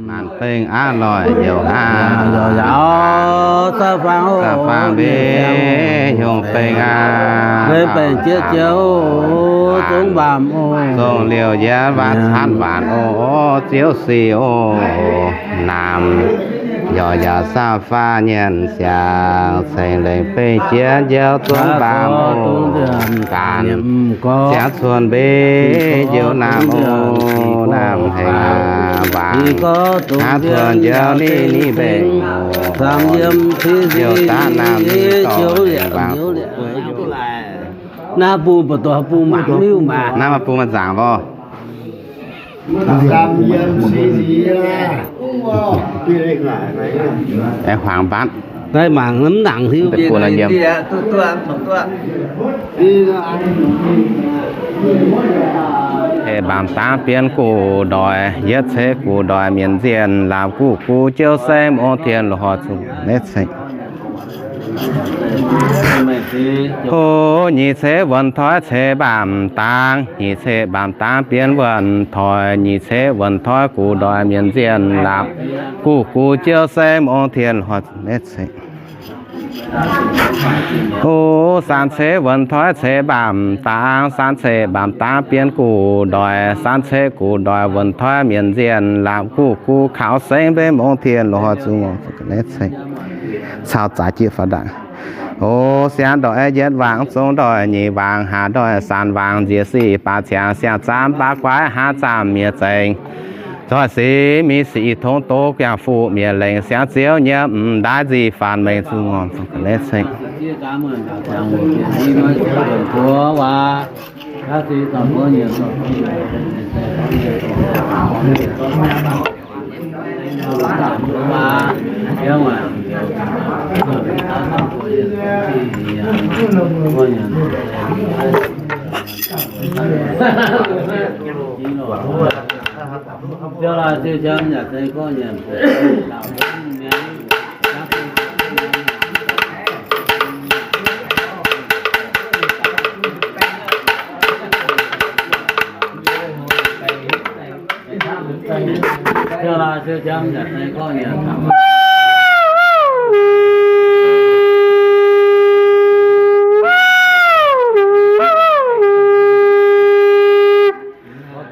Maanc bengh aqv loic youc aqv. Saah faang mbe hiong bengh aqv. Baengh jieqv jiex zungv mbaamh oc. Zongh liouh yie waac caanv waanc oc, Ziouv sic oc. Naamh yaac yaac saah faang nyanc siangx, ceng lengc bengh jieqv jiex zungv mbaamh oc. Gaanv siangx cuonx mbe njoux naamh oc, naamh hengx waac. Hnangv cuonx njoux ninh ninh mbengh oc. Youc daav naamh ninh dorh hengx waac. Naaiv bung ba'dorh bung mangc liuz maah. Naaiv maaih bung maaih nzaangc lorh. Aengx huaangx mbatv. Naaiv mangc mv nangc liuz. Ceix mbaamh dangv bienx gu'ndoic, yietv ceix gu'ndoic mienc nzienh, laapc guv guv jiouv saengv ong tien loz-hnoi zuqc nitv ceng. Oc, nyic ceix wuonh toiv ceix mbaamh dangv, nyic ceix mbaamh dangv bienx wuonh toiv, nyic ceix wuonh toiv gu'ndoic mienc nzienh, laapc guv guv jiouv saengv ong tien loz-hnoi zuqc nitv ceng. Oc, saam ceix wuonh toiv ceix mbaamh dangv, saam ceix mbaamh dangv bienx gu'ndoic, saam ceix gu'ndoic wuonh toiv mienc nzienh, laapc guv guv kaux saengv mbenv ong tien loz-hnoi zuqc nitv ceng. Caux zaaix jieqv faaux ndaangc. Oc, siangx ndoih yietv waangc, zong ndoih nyic waangc, haaz ndoih saanc waangc, nziex sic baac ciangx siang-zaamv baav guaiv hnangv zaamh mienh zengc. Zoih sic mingh sic tongx doz, guangc fuqv mienh lengc, siangx ziouv nyei m'ndaaih nzih faanx mengh zuqc ngorc nitv ceng.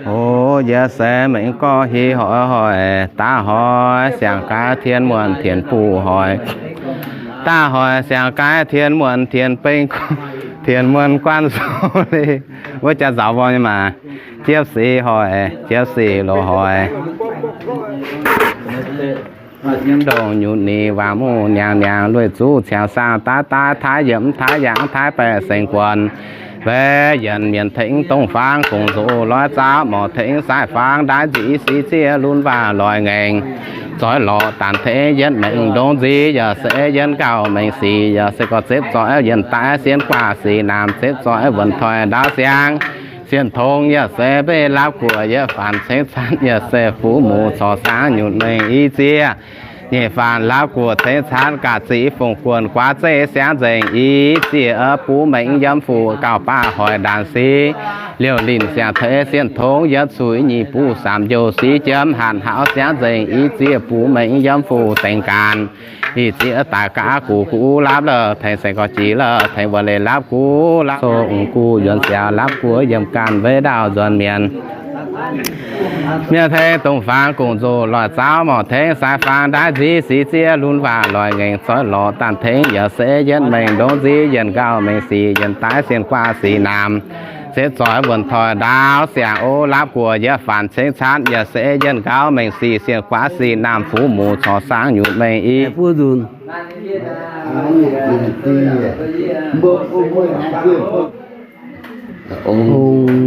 Oc, yie se mengh gorx hieh hoic hoic, daav hoic siang-gaix tien muonh tien buv hoic. Daav hoic siang-gaix tien muonh tien beng, tien muonh guanh sou le. Wuov jaax nzaaux mborng nyei maah. Jiepv sic hoic, jiepv sic loz hoic. Ndongh nyutc ni waangc muv niangx niangx lueic zuqv ciangx saang daaih daaih taaix yiemc taaix yangh taaix baeqc sengx guonc. Mbaeqc yienc mienh tengx dongh faang gong-nzoqc loic zaauv, morc tengx saaiv faang ndaaiv nzic sic zieqv lunx waac loic ngaengc. Zoix lorz daanh tengx yietv maengc ndongc nzic, yaac se yietv gauh maengc sic, yaac se gorx zepv zoih yienc daaih sienx guaax sic naamh, zepv zoih wuonh toiv ndaauv siang. Sienh tongx yaac se mbeih laapv guoqv yietv faanx cengx caanv, yaac se fuqv muc corc saangv nyutc mengh i zieqv. Nyeic faanx laapv guoqv cengx caanv gaax ziqc fongc guonc guaav zeiv siangv nzengc i zieqv, bungx mengh yiem fuqv gauh baav hoic ndaanx sic. Liouh linh siang-teix sienh tongx yietv cuix nyic buv saamv njoux sic jiemv hanc haux siangv nzengc i zieqv, bungx mengh yiem fuqv dengx gaanv. I zieqv daaih gaax guv guv laapv lorh tengx sengx gorx jiex lorh tengx wuov leiz laapv guv laapv song guv yuonx siaaux laapv guv yiem ganh weic ndaauv nzuonx mienh. Mienh tengx dongh faang gong-nzoqc loic zaauv, morc tengx saaiv faang ndaaiv nzic sic zieqv lunx waac loic ngaengc, zoix lorz daanh tengx yaac se yietv mengh ndongc nzic, yienc gauh mengh sic, yienc daaih sienx guaax sic naamh. Zepv zoih wuonh toiv ndaauv siang o laapv guoqv yietv faanx cengx caanv, yaac se yienc gauh mengh sic, sienx guaax sic naamh, fuqv muc corc saangv nyutc mengh i buov nzunc. Ong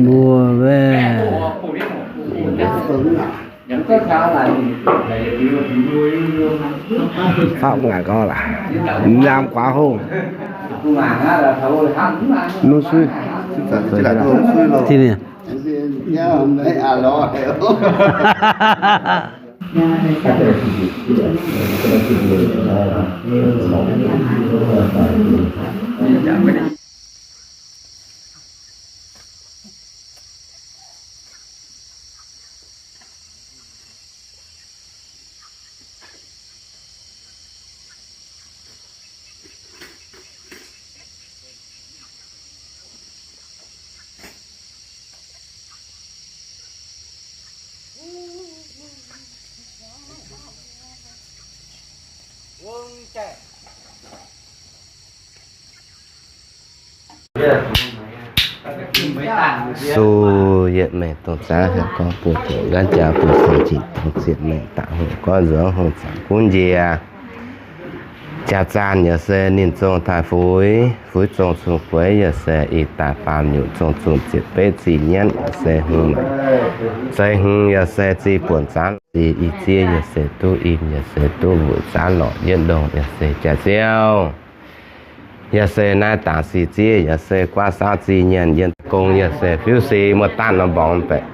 mbuo mbaeqc. Faaux ngaanc gauh laaix, nyaam guaax hongh. Nungv suiv. Tin-Hungh. Su yietc mengh dongh zaangc heuc gorngv buo tuoqc nqaanv jaax buo fong jingc dongh ziepc mengh daaih hungh gorngv nzuonx hungh zaangc gunv njiec. Jaax zaanh yaac se ninh zong taaih fuix, fuix zong cun-gueix yaac se ih daaih faam nyutc zong zunh ziepc betv zih nyienv yaac se hungh maiv zeiz hungh yaac se zih buonc zaanv lorqc, zih i ziev yaac se duqv im yaac se duqv wuic zaanv lorqc, yietv ndongh yaac se jaax ziouv. Yaac se naaiv dangc si ziev yaac se guaav saauv zih nyienv yienh gong yaac se fiuv si muoz-daanh norm mborngz mbaeqc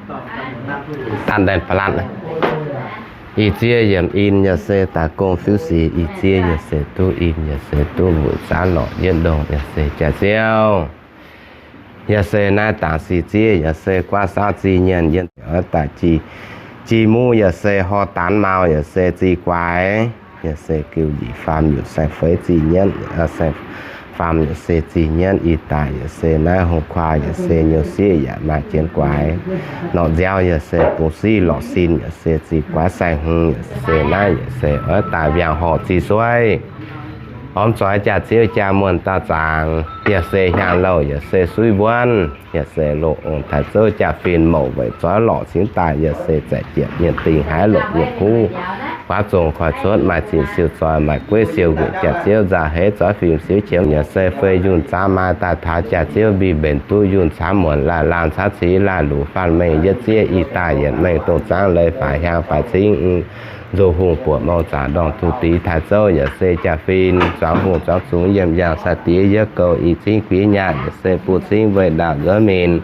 daanh ndaengx ba'latv. I ziev yiem in yaac se daaih gong fiuv si i ziev yaac se duqv im yaac se duqv wuic zaanv lorqc, yietv ndongh yaac se jaax ziouv. Yaac se naaiv dangc si ziev yaac se guaav saauv zih nyienv yienh oix daaih jih, jih muv yaac se hor daanx mau yaac se zih guaix, yaac se giu njiec faam nyutc saeng-feix zih nyienv, saeng faam nyutc se zih nyienv ih daaih yaac se naaiv hungh kuaai yaac se nyouv sieqv yaac maaih jienv guaix, norqc nziaaux yaac se bungx siqv lorqc sin yaac se zih guaix saeng-hmz yaac se naaiv yaac se oix daaih mbiaangx horc zih sueiv. Ormx zoix jaax ziouv jaa muonh dauh zaangc, yaac se hnyangx-louh yaac se suiv mbuonv, yaac se loz-ong taaix zouv jaa-fin mouc weic zoix lorqc cingx daaih, yaac se zaeqc jiepc mienh dingh haaix longc mienh kuv, guaav zong koiv cuotv maaih zinh siou zoih maaih gueiv siou nqeqc jaax ziouv nzauh heix zoix fim siouv qiemx, yaac se fei yunh zaamv maaih daaih taux jaax ziouv mbiv mbenc duqv yunh camv muonc laih laanh camv civ laih luc faanh mengh yietv zieqv ih daaih yietc mengh dongh zaangv leiz faix hiaang faix cingv nzoh hungh buoqc mou zaqc ndorngh duqv dix taaix zouv yaac se jaa-fin zuangx hungh zuangx zungx yiem yangh sai-diex yietv gouh i cingv guiv nyaanh yaac se buo cingv weih ndaauh nzuonx minc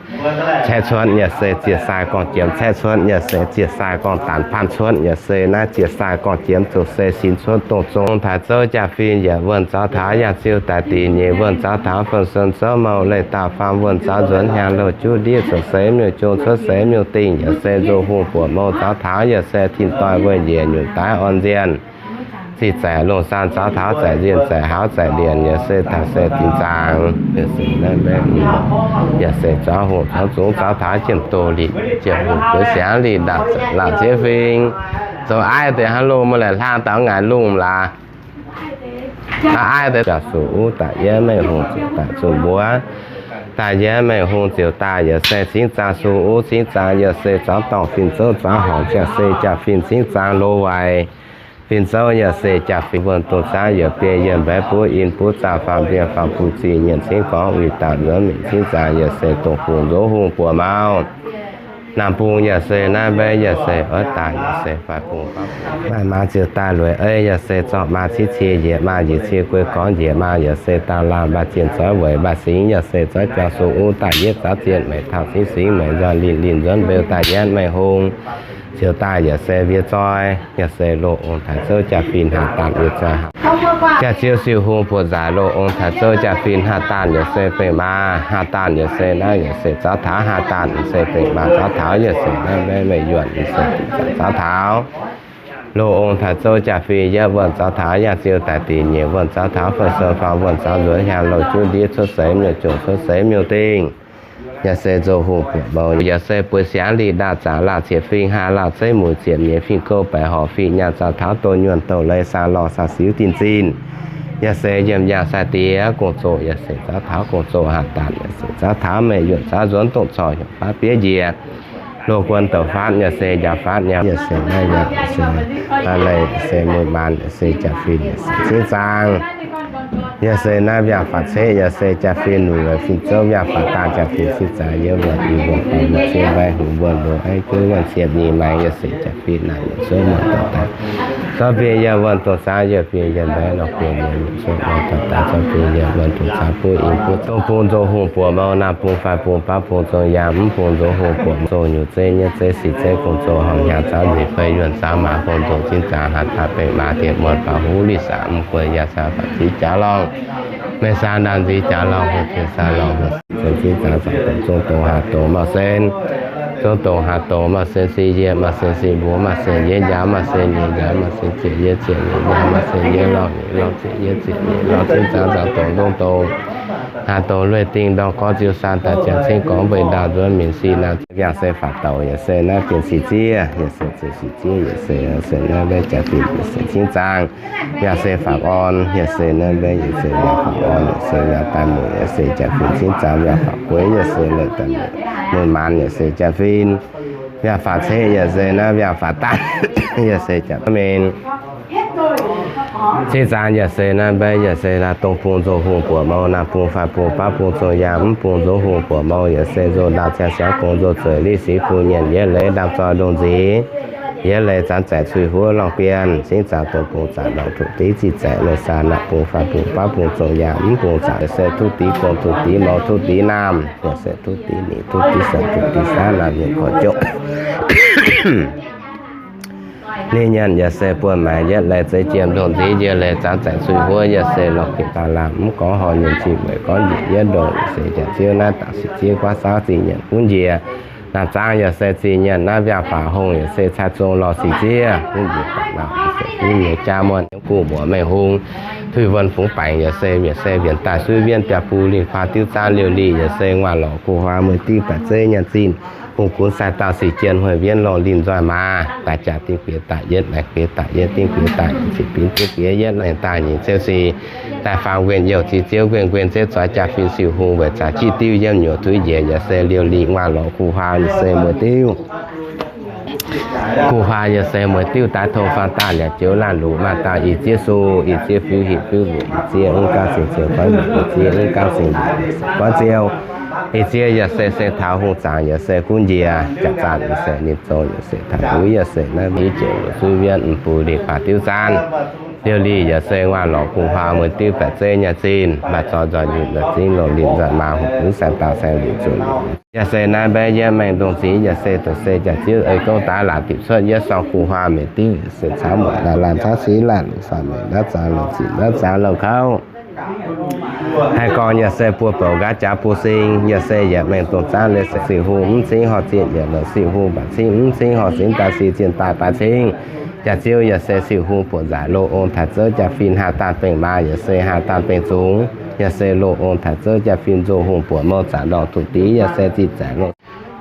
caeqv cuotv yaac se ziec sai gorngv jiemx caeqv cuotv yaac se ziec sai gorngv daanx paanv cuotv yaac se naaiv ziec sai gorngv jiemx zuqc se sinx cuotv dongh zong taaix zouv jaa-fin yietc wuonh zaux taux yangh ziouh daic dingc nyeic wuonh zaux taux fen-sen zouv mouh leih dauh faam wuonh zaux nzuonx hnyangx louh juv ndiev cuotv seix miuc-jong cuotv seix miuc-dingh yaac se nzoh hungh buoqc mou zaux taux yaac se tin doih wuov njiec nyungc daaih orn nzienh zih zaeqc lungh saan zaux taux zaeqc nzienh zaeqc hauv zaeqc lienc yaac se taux se tin zaangc, yaac se zuangx hungh zuangx zungx zaux taux jiem doz liqc jiem hungh bueix siangx liqc ndaauh zaeqc lauh ziev fing. Zoux aiv deix hnangv loh maiv laih hlang daux ngaaic lungh laaix. Aiv deix jaax suh uv daaih yietv mengh hungh ziouc daaih zunh mbuov, daaih yietv mengh hungh ziouc daaih yaac se cingv zaang suh uv cingv zaang yaac se zuangx dorngh fin zouv zuangx horngc jaax se jaa-fin cingv zaang loz waaic. Fin zouv yaac se jaa-fin wuonh dongh zaangv yaac biei yienh mbaeqv buov in buov zaah faam mbienv faam bung zingh nyienc cingv gorngv uix dauh nzuonx mingh cingv zaang yaac se dongh bung nzox hungh buoqc maux. Naamh bung yaac se naaiv mbaeqv yaac se oix daaih yaac se faix bung. Maaih maaz ziouc daaih lueic ei yaac se zorqv maaz ciev cie njiec maaz njiec cie guei gorngv njiec maaz yaac se daauh laangh mbaac zienh zoix weic mbaac singx yaac se zoix jauv sung uv daaih yietv zaux zienh meic taux cingv singx meic nzoih linh linh nzuonx mbeu daaih yietv mengh hung. Ziouc daaih yaac se mbie zoi, yaac se loz-ong taaix zouv jaa-fin haaix daanh yaac se jaa-ziouv siou hung buoqc nzaac loz-ong taaix zouv jaa-fin haaix daanh yaac se bengh maaz, haaix daanh yaac se naaiv yaac se zaux taux haaix daanh yaac se bengh maaz zaux taux yaac se naaiv mbaeqv meih yuonh yaac se zaux taux. Loz-ong taaix zouv jaa-fin yietv wuonh zaux taux yangh ziouh daaih dingc nyeic wuonh zaux taux fen-sen faam wuonh zaux nzuonx hnyangx louh juv ndiev cuotv seix miuc-jong cuotv seix miuc-dingh. Yaac se nzoh hungh buoqc mou, yaac se bueix siangx liqc ndaauh zaangc laauh cietv fing haah laauh zeiv mueic ziepc nyeic fingx gouv baeqc horc fingx nyaanh zaux taux doh nyuonh doh leiz saah lorh saah siuv dinh zinh. Yaac se yiem yangh sai-diex gong-zoh yaac se zaux taux gong-zoh haaix daanh yaac se zaux taux meih yuonh zaux nzuonx dongh corc hnyouv faatv bieiv njiec. Loz-guon douc faatv yaac se njaaux faatv nyaanh yaac se naaiv yaac se leiz yaac se mueiz maanz yaac se jaa-fin yaac se cingv zaang. Yaac se naaiv mbiaangc faatv ceqv yaac se jaa-fin lunc weic fin zouv mbiaangc faatv daanh jaa-fin cingv zaang yiem wuonh i wuonh faam wuonh cien mbaih hungh wuonh loz aiv juv wuonh cietv nyic maengx yaac se jaa-fin naaic yietc zouv muonh dauh daaih. Zorqv bieqc yiem wuonh dongh zaangv yaac bieqc yiem mbaeqv lorh bieqc yiem yietc zouv muonh dauh daaih. Zorqv bieqc yiem wuonh dongh zaangv buv in buv dongh bung nzoh hungh buoqc mou naamh bung faix bung baav bung zong yaang mv bung nzoh hungh buoqc mou zoh nyungc zeiv nyietv zeiv sic zeiv gong-zoh horngh hnyangx zaux nzipc fei yuonh zaux maaz gong-zoh cingv zaang haaix daanh bengh maaz diex muonh faaux huv lic saax mv guei yaac saax faatv ziv jaax lorngh. Mengh saax ndaamv nziv jaax lorngh, hungh jiex saax lorngh, hungh cien cingv zaang zaangc dongc zong dongc haac dongc mauh sen, zong dongc haac dongc mauh sen si yie, mauh sen si mbuo, mauh sen yie njaaux, mauh sen nyeic njaaux, mauh sen ziec yie ziec nyeic njaaux, mauh sen yie lorngh nyeic lorngh ziec yie ziec nyeic lorngh cingv zaang zaangc dongc zong dongc Haaix dongh lueiz dingh ndorm gorngv ziu saang daaih ziangh cingv gorngv mbeix ndau nzuonx minc sic naaiv. Mbiaangc se faatv douc yaac se naaiv bien sic ziev, yaac se ziouc sic ziev, yaac se, se naaiv mbaeqv jaax fim, yaac se cingv zaang. Mbiaangc se faatv orn, yaac se naaiv mbaeqv, yaac se mbiaangc faatv orn, yaac se mbiaangc daaih mueic, yaac se jaax fim cingv zaang. Mbiaangc faatv gueix, yaac se leiz daaih mueic, mueic maanz, yaac se jaax fim. Mbiaangc faatv ceqv, yaac se naaiv mbiaangc faatv daanh, yaac se jaax mengh. Cingv zaang yaac se naaiv mbaeqv, yaac se naaiv dongh bung nzou hungh buoqc mouh, naaiv bung faatv bung baav bung zong yaang, mv bung nzou hungh buoqc mouh, yaac se nzou ndau ziangh siangx gong nzou zueiz liv sic kuh nyienh, yietv leiz ndau zoi ndongc nziex, yietv leiz zanc zaeqc cui huov lorngh bienh, cingv zaang dongh bung zaangc ndorngc tuqv div ziqc zaeqc longh saah, naaiv bung faatv bung baav bung zong yaang, mv bung zaangc yaac se tuqv div gong tuqv div mouh tuqv div naamh, yaac se tuqv div nyic tuqv div sou tuqv div saav naamh nyienh korv jomv. Ninh nyienh yaac se buonv maengx yietv leiz zeix jiem ndongc nziex, yietv leiz zanc zaeqc cui huov, yaac se lorh bieqc daaih laangh mv gorngv horh nyienh cing weic gorngv njiec yietv ndongc, yaac se jaax ziouv naaiv dangc sic ziev guaav saauv zingh nyienh gunv njiec. Naaiv zaang yaac se zingh nyienh naaiv mbiaangc faatv hungh, yaac se cai zong lorh sic ziev gunv njiec daaih laangh, yaac se gunv nyei jaa muonh yiem guv mbuoqc mengh hung, tuix wuonh fungx baengc, yaac se, yaac se wienx daaih suiv wienv biaa bung lingh kuaa diuv zaanv liouh lih, yaac se nguaaiv lorqc kuh huaa mueiz diuv baeqc zeiv nyaanh zinh, hungh gunv sai dauh sic jien hueiv wienv lorh linh nzoih maaz, daaih jaax dingh guiex daaih yietv, laengz guiex daaih yietv, dingh guiex daaih nyic, zinh binv dingh guiex yietv, laengz daaih nyic ziouv sic, daaih fangx nquenh youh ziex ziouv, nquenh nquenh ziouv zoix jaa-fin siouc hungh weic zaax jiv diuv yiem nyuoqc tuix njiec, yaac se liouh lih nguaaiv lorqc kuh huaa yaac se mueiz diuv. Kuh huaa yaac se mueiz diuv daaih tong faang daaih liepc joux laanh luqc maaih dauh ih ziev su, ih ziev fiuv hic fiuv luqc, ih ziev mv gaamv singx ziouv goiv luqc, ih ziev mv gaamv singx luqc goiv ziouv. Ih ziev yaac se seng taux hungh zaangc yaac se gunv njiec, jaax zaanc yaac se ninh zong yaac se taux uix yaac se naaiv mbiv jiex luoqc zuiv wienv mv bung lingh kuaa diuv zaanv. Liouh lih yaac se nguaaiv lorqc kuh huaa mueiz diuv baeqc zeiv nyaanh zinh, maaih zorqv nzoih nyutc nzoih zingv longh linh nzoih maaz hungh gunv sai dauh saeng liuc zuqc. Yaac se naaiv mbaeqv yietv maengh ndongc zingx yaac se deix se jaax ziouv ei gouv daaih laatc diuc cuotv yietv sorng kuh huaa meic diuv yaac se caux muoc laanh laanh caux siqv laanh faam meic ndaauv zaangc longc zinh ndaauv zaangc longc kouv. Haih gorngv yaac se buo bouc nqaav jaax buo sing, yaac se yietc maengh dongh zaangv leiz se siouc hungh mv cingv horh zinh, yietc lorqc siouc hungh baac cingv mv cingv horh zinh daaih sic zinh daaih baac cingv. Jaax ziouv yaac se siouc hungh buoqc nzaac loz ong taaix zouv jaa-fin haah daanh bengh maaz yaac se haah daanh bengh zungx, yaac se loz ong taaix zouv jaa-fin nzou hungh buoqc mouh zaangc ndorngc tuqv div yaac se zinh zaeqc loz.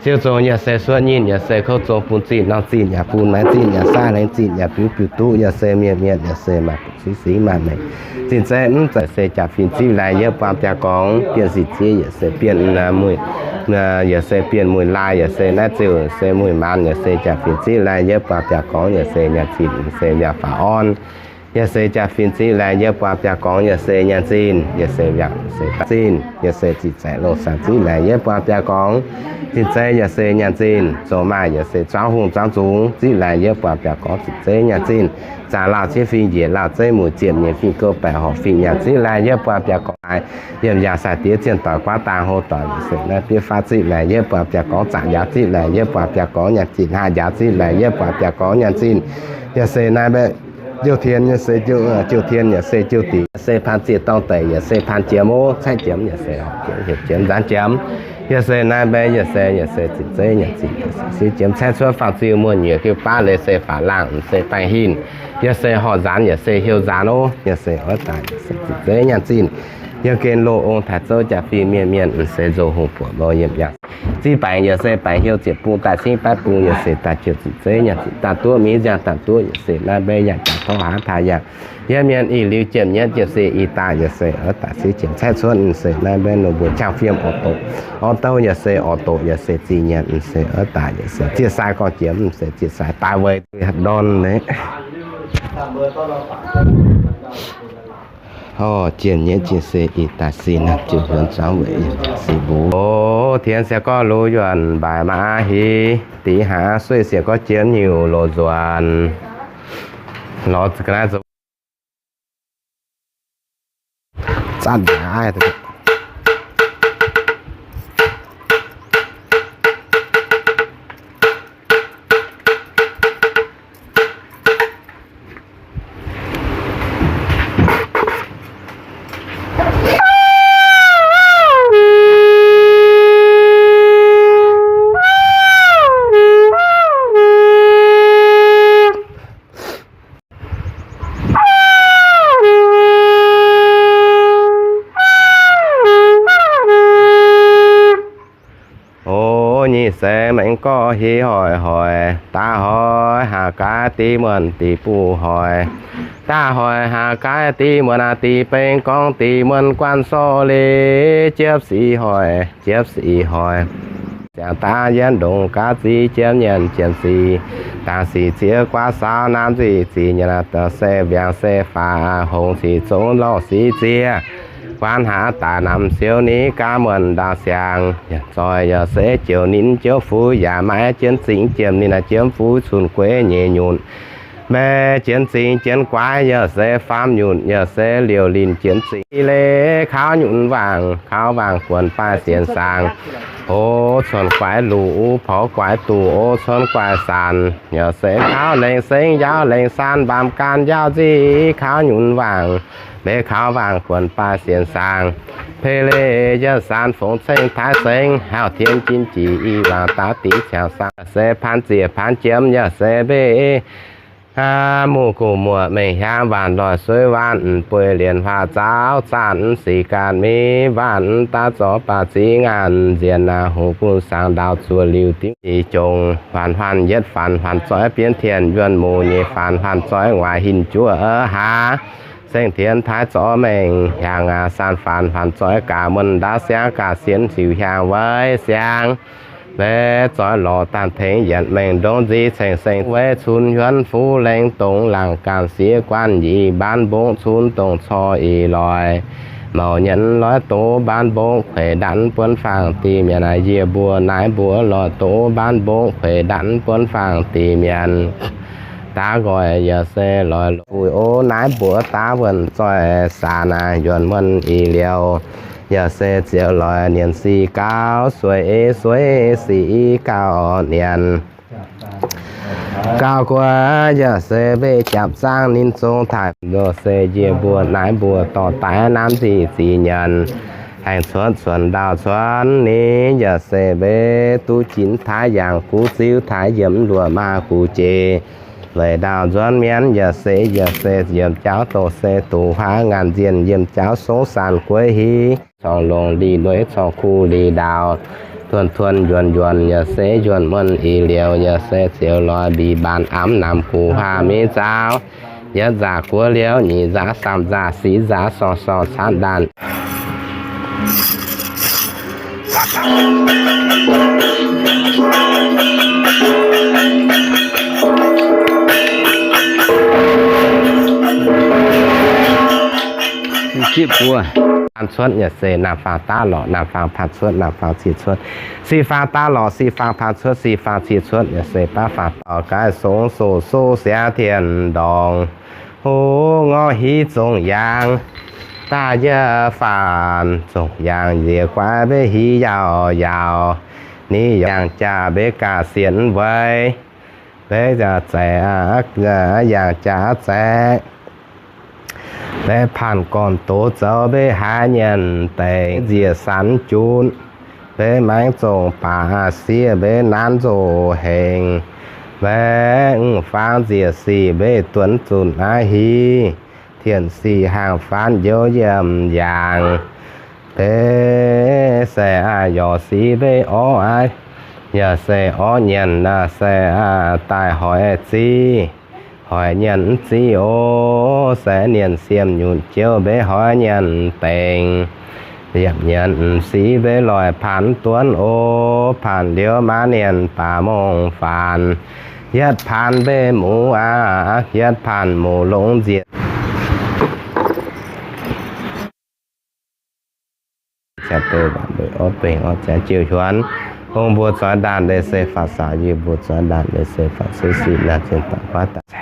Siou zong yaac se suotv nyinh, yaax se kouv zong bun zinh norm zinh, yaac bun naaiv zinh, yaac saav lengx zinh, yaac biux biux duqv, yaax se mienh mienh, yaax se maaih buoqc singv singv maaih mengh. Zinh zeiv mv zeiz se jaa-fin ziv laai yietv buaam biaa gorngv, bienh sic ziev yaac se bienh mueic, yaac se bienh mueic laai, yaac se naaiv ziouc se mueic maanz, yaac se jaa-fin ziv laai yietv buaam biaa gorngv, yaac se nyaanh zinh, yaac se mbiaauc faaux orn. Yaac se jaa-fin ziv laai yietv buaam biaa gorngv, yaac se nyaanh zinh, yaac se mbiaauc se zinh, yaac se zinh zeiv loz-saang ziv laai yietv buaam biaa gorngv, zinh zeiv yaac se nyaanh zinh, zoux maaih yaac se zuangx hungh zuangx zungx ziv laai yietv buaam biaa gorngv, zinh zeiv nyaanh zinh, zaangc lauh ciev fing njiec lauh zeiv mueic ziepc nyeic fingh gouv baeqc horc fingh nyaanh ziv laai yietv buaam biaa gorngv, yiem yaangh sai diex zienh doic guaav dang hlo doic yaac se naaiv diev faatv ziv laai yietv buaam biaa gorngv, zaangc njaaux ziv laai yietv buaam biaa gorngv nyaanh zinh, haah njaaux ziv laai yietv buaam biaa gorngv nyaanh zinh, yaac se naaiv mbaeqv jouh tien, yaac se jouh, jouh tien, yaac se jouh dingc, yaac se paan zieqc dorngh deic, yaac se paan jiex mouv, caeqv jiemx, yaac se horc jiemx, hietc jiemx, nzaanx jiemx, yaac se naaiv mbaeqv, yaac se, yaac se zinh zeiv nyaanh zinh, yaac se siev jiemx, caeqv cuotv faah ziu muonh nyuoqc jiu baav leiz se faaux laangh, mv se baengh hinh, yaac se horc nzaanx, yaac se hiuv nzaanx ov, yaac se oix daaih, yaac se zinh zeiv nyaanh zinh, yiem gen loz ong taaix zouv jaa-fin mienh mienh, mv se nzou hungh buoqc mouh yiem yaac ziv baengc, yaac se baengc hiuv ziepc bung daaih cingv baeqv bung, yaac se daaih jiouc zinh zeiv nyaanh zinh, daaih duqv mingh nziaangx daaih duqv, yaac se naaiv mbaeqv yaac jaax torv haav taaih yaac yietv mienh ih liuz jiem nyietv jiem se ih daaih, yaac se oix daaih siev jiemx caeqv cuotv, mv se naaiv mbaeqv nor mbuo qangx fiem orv doqc, orv douv yaac se orv doqc, yaac se zingh nyanc, mv se oix daaih, yaac se zieqc sai gorngv jiex, mv se zieqc sai daaih weic ndorn naaiv. Orv, jiem nyietv jiem se ih daaih sin naamh jiu huonx zuangx weic yiem se mbuo. O, tien se gorngv luz yuonh mbaaic maaih a'hix, dix haav sueih siec gorngv jiem nyungc loz nzuonx. Lorz ga'naaiv zoux zanc Bengx gorx hieh hoic hoic, daaih hoic haaz gaaix dih muonh dih buv hoic. Daaih hoic haaz gaaix dih muonh aqv, dih bengx gorngv dih muonh guanh sorqv leiz, jiepv sic hoic, jiepv sic hoic. Ziangh daaih yienv ndongc gaav ziex jiemv nyienc jienv sic, dangh sic ziex guaav saaux naamh nziex zic nyienc se mbiaangc se faaux hongx sic zongx lorh sic ziex. Guanh haaix daaih namx siou ni gaav muonh ndaauv siangx, zoih yaac se joux ninh joux fuix yaac maiv jienv zingx jiem ninh jiemv fuix cun gueix nyei nyutc. Maiv jienv zingx jienv guaaix yaac se faam nyutc yaac se liouh linh jienv zingx leiz kaux nyutc waangc, kaux waangc buonc baaih sienx saangx. O cuonx guaaix luc, o porv guaaix duqv, o cuonx guaaix saanc, yaac se kaux lengc sengv njaaux lengc saanc mbaamz gaanv njaaux nziex kaux nyutc waangc. Maiv kaux waangc buonc baaih sienx saangx. Pei leiz yietc saanc fongc ceng taaix sengx, hauv tien jin jiex i waangc daav diqv ciangx saangx. Se paan ziec paan jiem yaac se mbe muoz guv muoz mengh hiaang waanc loic suiv waanc bueix lienc huaac zaaux zaanc sic gaanv mingh waanc daav zorqv baac ziqv ngaanc nzienx aac hungh bun saangx ndaauv zuoqc liuz div i jongc. Faanx faanx yietv faanx faanx zoiv bienv tien yuonh muoz nyei faanx faanx zoiv nguaaic hinc juoqv haax. Seng tien taaix zorqv mengh hiaangx aac, sanx faanx faanx zoiv gaax muonh ndaauv siangx gaax sienx siuc hiaangx weic siangx. Maiv zoiv lorz daanh tengx yienc mengh ndongc nziex ceng seng weic cun hiuonv fuv lengh dongh laangc ganh siex guanh yie mbaanv mbongv cun dongh corc ih loic. Mouc nyienz loiv doz mbaanv mbongv kueic ndanv buonv faang dih mienh. Yie mbuo naaiv mbuo lorh doz mbaanv mbongv kueic ndanv buonv faang dih mienh. Daav nqoi yaac se lorh buic o naaiv mbuo daav wuonh zoih saanx aac, yuonh muonh ih liouh yaac se ziouc lorh nienx sic gauh sueic ei sueic sic gauh nienx. Gauh guoqv yaac se mbeih japv zaangv ninh zong taaih. Yaac se yie mbuo naaiv mbuo dorh daaih naamv nziex zic nyienc. Haengh cuotv cuotv ndaauh cuotv ni yaac se mbeih duqv jinx taaix yangh guv ziux taaix yiem luoqc maa guv jiex. Weic ndaauh nzuonx mienv yaac se yiem jauv doqc se doqc huaav ngaanc nzienh yiem jauv song saanc gueiv hiv. Corng longc li lueiv corng kuh li ndaauh. Tuon tuon yuonx yuonx yaac se yuonh muonh ih liouh yaac se ziouc lorh mbic mbaanx amv namx guv huaav mingh zaaux. Yietv nzaac guoqv liouh nyic nzaac samh nzaac sic nzaac sorng sorng caanv ndaanc. Zipv buo. Paanx cuotv yaac se naamh faang daav lorqc, naamh faang paanx cuotv, naamh faang cih cuotv, sic faang daav lorqc, sic faang paanx cuotv, sic faang cih cuotv yaac se baav faang. Daux gaaih song soqv soqv siangx tien ndorngx. Hov ngorc hiv zongh yaangh daaih yietv faanx, zongh yaangh nziex guaaix mbeih hiv yaauc yaauc. Ni yaangh jaax mbeih gaax sienx weic, mbeih zaqc zaic, yaangh jaax zaic. Mbeih paanh gorn doz zoux mbeih haaix nyienc deix nziex sanx junc. Mbeih maengx zongh baac siev mbeih naanv nzoh hengx. Mbeih mv faang nziex sic mbeih duonx zunc aqv hiv. Tien sic haangh faanx njoux yiem yaangh. Mbeih se aac yorc sic mbeih orv aqv. Yaac se orv nyienc aac se aac daaih hoic zic. Hoic nyienc mv zic o, se nienh siem nyutc jiouv mbeih hoic nyienc dengx. Yiemc nyienc sic mbeih loic paanx duonv o, paanx liuz maaih nienh baac mongh faanx. Yietv paanx mbeih muoz aqv, yietv paanx muoz longx nziex. Ziouc huonx, hungh mbuo zoix ndaanh leiz se faatv saauc, yie mbuo zoix ndaanh leiz se faatv se sic naaic zinh daaih guaav daaih.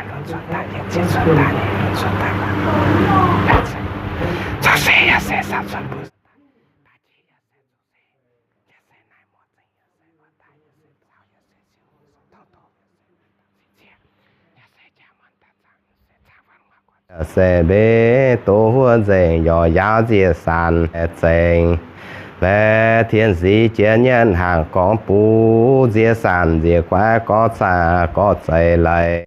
Se mbeih doz huov nzengc, yorc yaauv nziex sanx zengc. Mbeih tien sic jiex nyienv hnaangx gorngv bun nziex sanx nziex guaiv gorx caaix gorx zeix leiz.